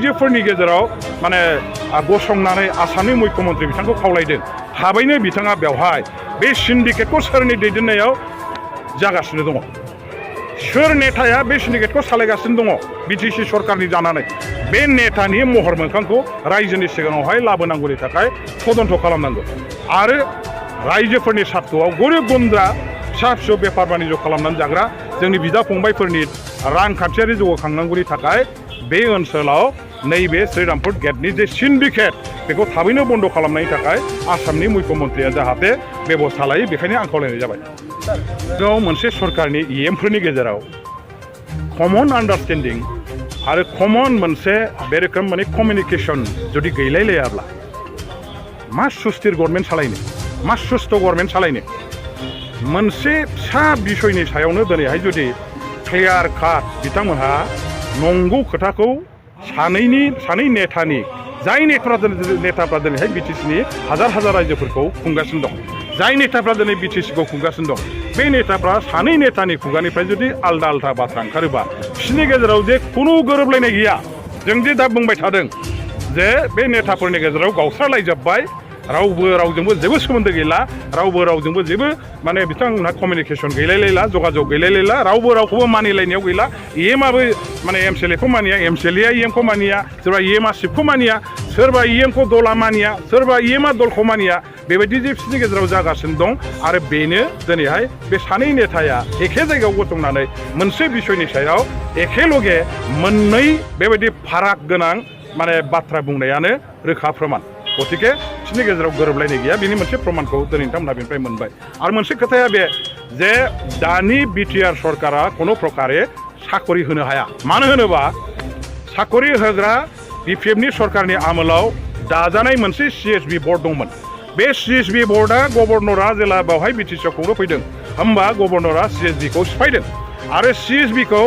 रायजोफोरनि गेजेराव माने गसंनानै आसामनि मुख्यमन्त्रि बिथांखौ खावलायदों थाबैनो बिथाङा बेवहाय बे सिन्डिकेटखौ सोरनि दैदेननायाव जागासिनो दङ सोर नेताया बे सिन्डिकेटखौ सालायगासिनो दङ बिटिसि सरकारनि जानानै बे नेतानि महर मोखांखौ रायजोनि सिगाङावहाय लाबोनांगौनि थाखाय तदन्त खालामनांगौ आरो रायजोफोरनि स्वार्थआव गरिब गुन्द्रा फिसा फिसौ बेफार बानिज्य खालामनानै जाग्रा जोंनि बिदा फंबायफोरनि रांखान्थियारि जौगाखांनांगौनि थाखाय बे ओनसोलाव नैबे श्रीरामपुर गेटनि जे सिन्डिकेट बेखौ थाबैनो बन्द' खालामनायनि थाखाय आसामनि मुख्यमन्त्रिया जाहाथे बेबस्था लायो बेखायनो आं खावलायनाय जाबाय बेयाव मोनसे सरकारनि इएमफोरनि गेजेराव कमन आन्डारस्टेन्डिं आरो कमन मोनसे बे रोखोम माने कमिउनिकेसन जुदि गैलायलायाब्ला मा सुस्थिर गभर्नमेन्ट सालायनो मा सुस्थ' गभर्नमेन्ट सालायनो मोनसे फिसा बिसयनि सायावनो दिनैहाय जुदि क्लियार काट बिथांमोनहा नंगौ खोथाखौ सानै नेतानि जाय नेताफ्रा दिनैहाय बिटिसिनि हाजार हाजार रायजोफोरखौ खुंगासिनो दं जाय नेताफ्रा दिनै बिटिसिखौ खुंगासिनो दं बे नेताफ्रा सानै नेतानि खुगानिफ्राय जुदि आलदा आलदा बाथ्रा ओंखारोबा बिसोरनि गेजेराव जे खुनु गोरोबलायनाय गैया जों जे दा बुंबाय थादों जे बे नेताफोरनि गेजेराव गावस्रालायजोब्बाय रावबो रावजोंबो जेबो सोमोन्दो गैला रावबो रावजोंबो जेबो माने बिथांमोनहा कमिउनिकेसन गैलायलायला जगाजग गैलायलायला रावबो रावखौबो मानिलायनायाव गैला इएमआबो माने एमसिएलएखौ मानिया एमसिएलएआ इएमखौ मानिया सोरबा इएमआ सिपखौ मानिया सोरबा इएमखौ दला मानिया सोरबा इएमआ दलखौ मानिया बेबायदि जे बिसोरनि गेजेराव जागासिनो दं आरो बेनो दिनैहाय बे सानै नेताया एखे जायगायाव गसंनानै मोनसे बिसयनि सायाव एखेलगे मोननै बेबायदि फाराग गोनां माने बाथ्रा बुंनायानो रोखा प्रमान गतिके बिसोरनि गेजेराव गोरोबलायनाय गैया बिनि मोनसे प्रमाणखौ दिनै नोंथांमोनहा बेनिफ्राय मोनबाय आरो मोनसे खोथाया बे जे दानि बिटिआर सरकारा खुनु प्रकारे साकरि होनो हाया मानो होनोबा साकरि होग्रा बिपिएफनि सरकारनि आमोलाव दाजानाय मोनसे सिएसबि बर्ड दंमोन बे सिएसबि बर्डआ गभर्नरा जेला बेवहाय बिटिसिआव खुंनो फैदों होमबा गभर्नरा सिएसबिखौ सिफायदों आरो सिएसबिखौ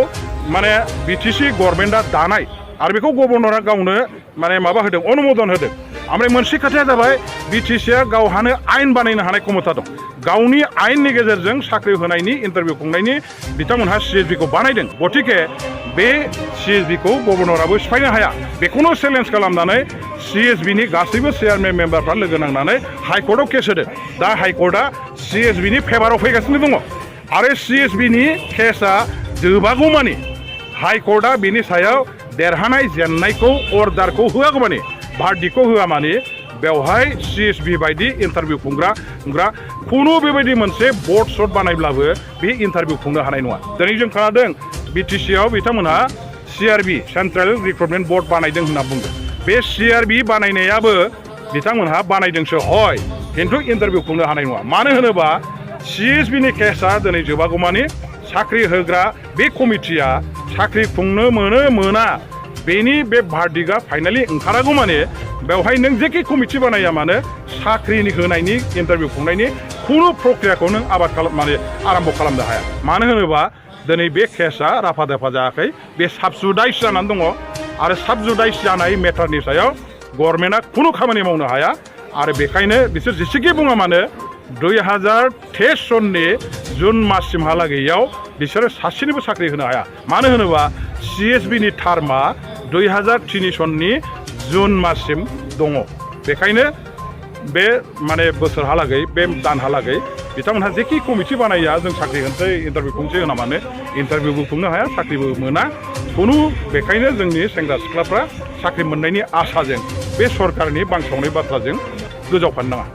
माने बिटिसि गभर्नमेन्टआ दानाय आरो बेखौ गभर्नरा गावनो माने माबा होदों अनुमोदन होदों ओमफ्राय मोनसे खोथाया जाबाय बिटिसिआ गावहानो आयेन बानायनो हानाय क्षमता दं गावनि आयेननि गेजेरजों साख्रि होनायनि इन्टारभिउ खुंनायनि बिथांमोनहा सिएसबिखौ बानायदों गतिके बे सिएसबिखौ गभर्नराबो सिफायनो हाया बेखौनो चेलेन्ज खालामनानै सिएसबिनि गासैबो चेयारमेन मेम्बारफ्रा लोगो नांनानै हाइकर्टआव केस होदों दा हाइकर्टआ सिएसबिनि फेभाराव फैगासिनो दङ आरो सिएसबिनि केसआ जोबागौमानि हाइकर्टआ बिनि सायाव देरहानाय जेननायखौ अर्डारखौ होआगौमानि भार्डिक्टखौ होआ माने बेवहाय सिएसबि बायदि इन्टारभिउ खुंग्रा खुनु बेबायदि मोनसे बर्ड सर्ट बानायब्लाबो बे इन्टारभिउ खुंनो हानाय नङा दिनै जों खोनादों बिटिसिआव बिथांमोनहा सिआरबि सेन्ट्रेल रिक्रुटमेन्ट बर्ड बानायदों होनना बुंदों बे सिआरबि बानायनायाबो बिथांमोनहा बानायदोंसो हय खिन्थु इन्टारभिउ खुंनो हानाय नङा मानो होनोबा सिएसबिनि केसआ दिनै जोबागौमानि साख्रि होग्रा बे कमिटिया साख्रि खुंनो मोना बेनि बे भार्डिक्टआ फाइनालि ओंखारागौ माने बेवहाय नों जेखि कमिटि बानाया मानो साख्रिनि होनायनि इन्टारभिउ खुंनायनि खुनु प्रक्रियाखौ नों माने आरम्भ खालामनो हाया मानो होनोबा दिनै बे केसआ राफा दाफा जायाखै बे साबजुडाइस जानानै दङ आरो साबजुडाइस जानाय मेटारनि सायाव गभर्नमेन्टआ खुनु खामानि मावनो हाया आरो बेखायनो बिसोर जेसेखि बुङा मानो 2023 सननि जुन माससिमहालागैयाव बिसोरो सासेनिबो साख्रि होनो हाया मानो होनोबा सिएसबिनि टार्मआ 2003 सननि जुन माससिम दङ बेखायनो बे माने बोसोरहालागै बे दानहालागै बिथांमोनहा जेखि कमिटि बानाया जों साख्रि होनसै इन्टारभिउ खुंसै होना मानो इन्टारभिउबो खुंनो हाया साख्रिबो मोना खुनु बेखायनो जोंनि सेंग्रा सिख्लाफ्रा साख्रि मोननायनि आसाजों बे सरकारनि बांसावनाय बाथ्राजों गोजावफानो नाङा